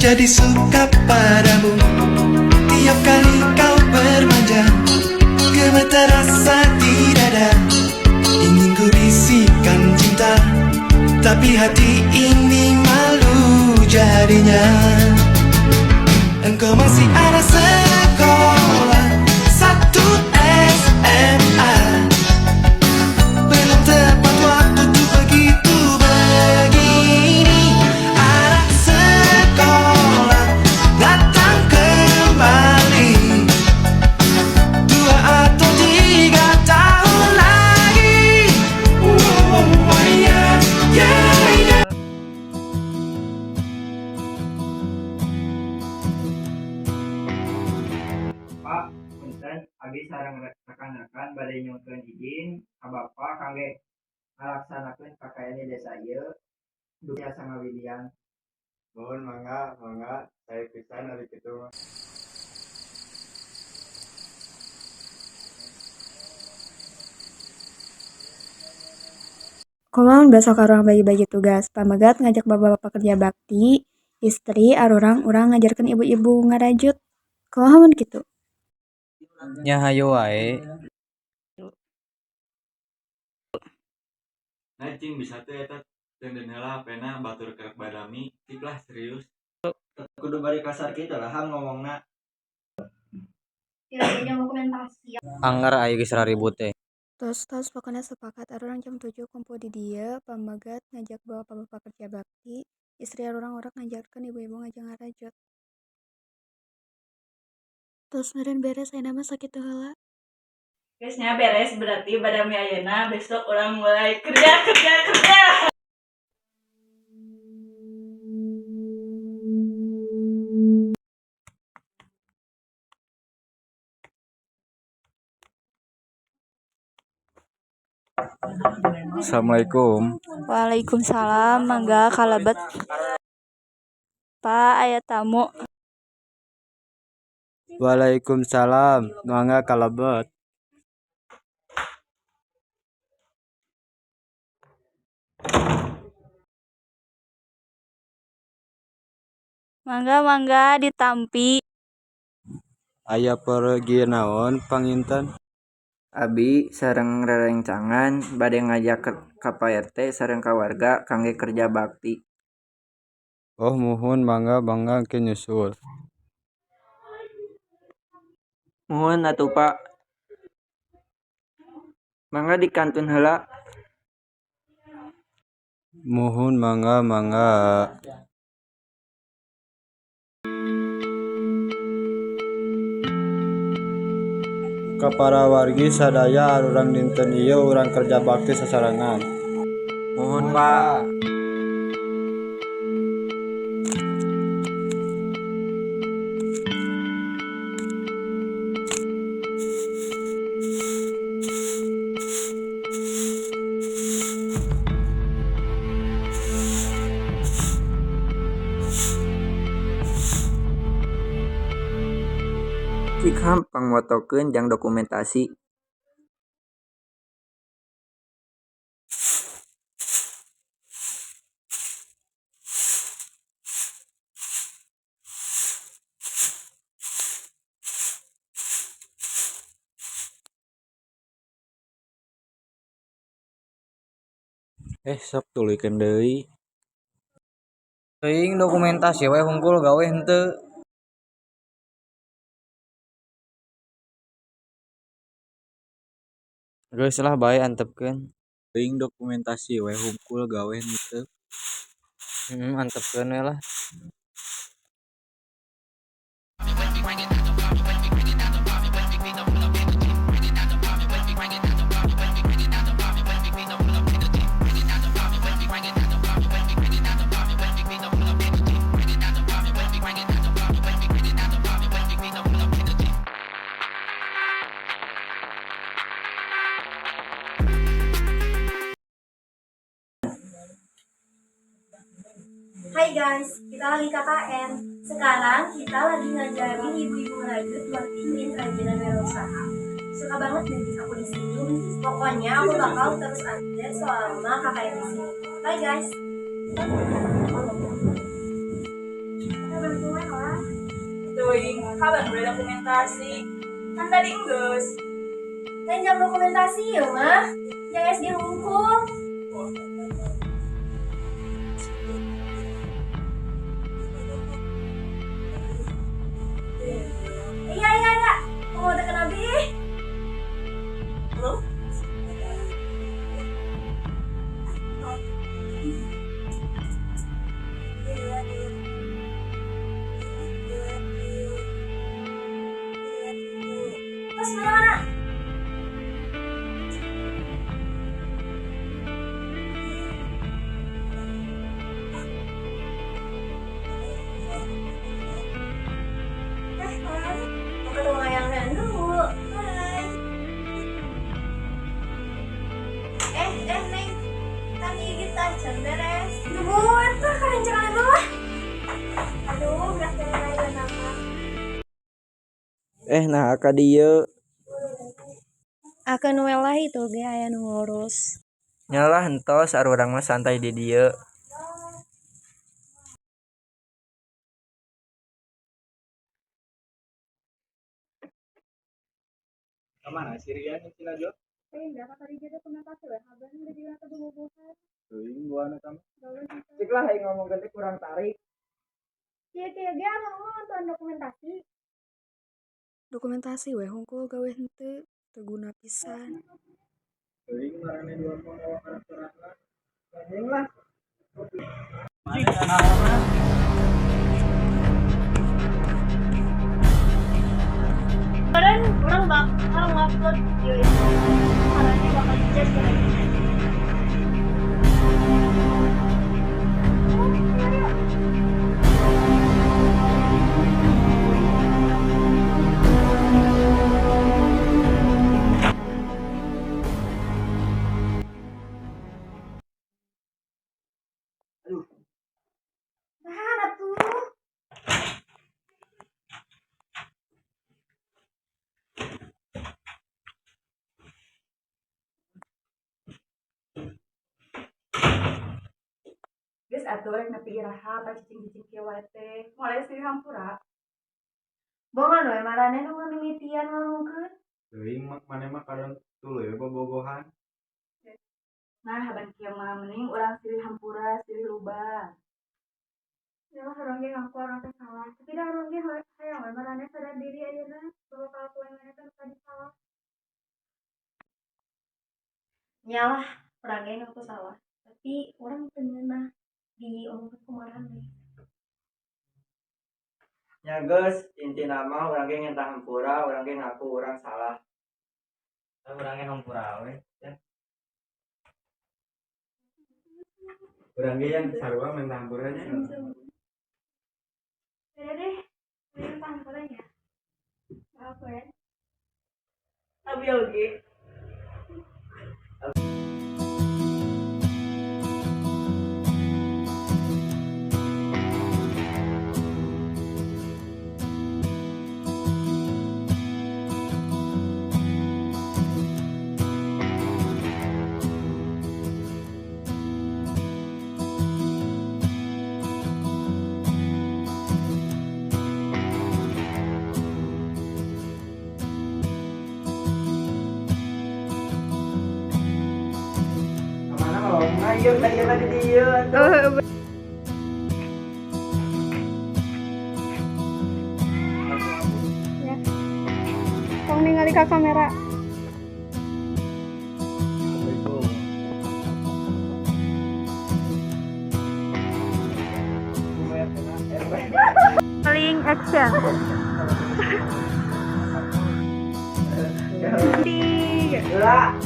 Jadi suka padamu. Tiap kali kau bermanja, gemetar rasa di dada. Ingin ku bisikan cinta, tapi hati ini malu jadinya. Engkau masih anak sekolah satu SMA. Belum tepat waktu tuh begitu begini. Anak sekolah datang kembali 2 atau 3 tahun lagi. Oh, yeah. Pak, punten, abi sareng rekan-rekan bade nyuhunkeun izin ka Bapak kangge ngalaksanakeun KKN di desa ieu dugi tiasa ngawilian. Mohon mangga, mangga, sae pisan ari kitu mah. Kumaha mun besok arurang bagi-bagi tugas? Pamegat ngajak bapak-bapak kerja bakti, istri arurang urang ngajarkeun ibu-ibu ngarajut. Kumaha mun kitu? Nya, hayu wae. Nah, cing bisa teu eta teundeun heula HP-na, batur kerek badami, cik lah serius. Kudu bari kasar kitu lah ham ngomongna. Anger aing geus raribut teh. Tos tos, pokona sepakat arurang jam 7 kumpul di dieu, pamegat ngajak bapak-bapak kerja bakti, istri arurang urang ngajarkeun ibu-ibu ngajeng ngarajut. Tos meureun beres ayeuna mah, sakitu heula. Geus nya, beres berarti badami ayeuna. Besok urang mulai kerja, kerja, kerja. Assalamualaikum. Waalaikumsalam, mangga kalebet. Pak, aya tamu. Waalaikumsalam, mangga kalebet. Mangga, mangga ditampi. Aya peryogi naon panginten? Abi sareng rerencangan bade ngajak ka Pak RT sareng ka warga kangge kerja bakti. Oh, muhun, mangga, mangga, engke nyusul. Muhun atuh, Pak. Mangga dikantun heula. Muhun, mangga, mangga. Ka para wargi sadaya, arurang dinten ieu urang kerja bakti sasarengan. Muhun, Pak. Cik Ham pangmotokeun jang dokumentasi. Eh, sok tuluykeun deui. Teuing, dokumentasi we hungkul, gawe henteu. Geus lah, bae antepkeun. Teuing, dokumentasi we hungkul, gawe henteu. Heeh, antepkeun we lah. Hai guys, kita lagi KKN. Sekarang kita lagi ngajarin ibu-ibu ngerajut buat bikin kerajinan wirausaha. Suka banget nih aku di sini. Pokoknya aku bakal terus update selama KKN di sini. Bye guys. Dibantuan lah. Teuing, kapan udah dokumentasi? Kan tadi enggeus. Lain jang dokumentasi ya mah. Yang SD hungkul. Iya. Mau tekan abi. Halo? Terus mana-mana? Mau ketemu ayang Ren dulu. Bye. Neng. Kan gigit aja beres. Duh, itu kalian jangan dulu lah. Aduh, berat yang nama. Nah ka dieu. Akan we lah itu ge aya nu ngurus. Nyalah entos arurang mah santai di dieu. Kamana si Rian jeung si Najwa? Teuing gua eta mah. Cik lah aing ngomong teh kurang tarik. Dokumentasi we hungkul gawe henteu, teu guna pisan. Teuing maraneh dua mah mawa karakterna. Anjing lah. Kemarin orang bakal ngupload video itu. Caranya bakal dijudge lagi. Nah, atuh. Geus atuh rek nepi iraha pacicing-cicing kieu wae teh. Mulai silih hampura. Bongan we maraneh nu ngamimitian ngomongkeun. Teuing maneh mah kadang tuluy we bobogohan. Nah, haban kieu mah mending urang silih hampura, silih lubang. Ya lah urang ge ngaku urang teh salah, tapi da urang ge hayang we maraneh sadar diri ayeuna bahwa kalakuan maneh teh nu tadi salah. Nyalah, urang ge ngaku salah. Tapi urang teu ngeunah diomongkeun ku maraneh. Nya geus intina mah urang ge ngenta hampura, urang ge ngaku urang salah. Urang ge hampura we. Ya. Urang ge yang sarua minta hampura nya. Udah deh, minta hampura nya. Maaf ya. Abi oge. Kamana ngomongna ieu teh ieu di dieu atuh. Tong ningali ka kamera. Assalamualaikum. Paling action. Tiga. Lah.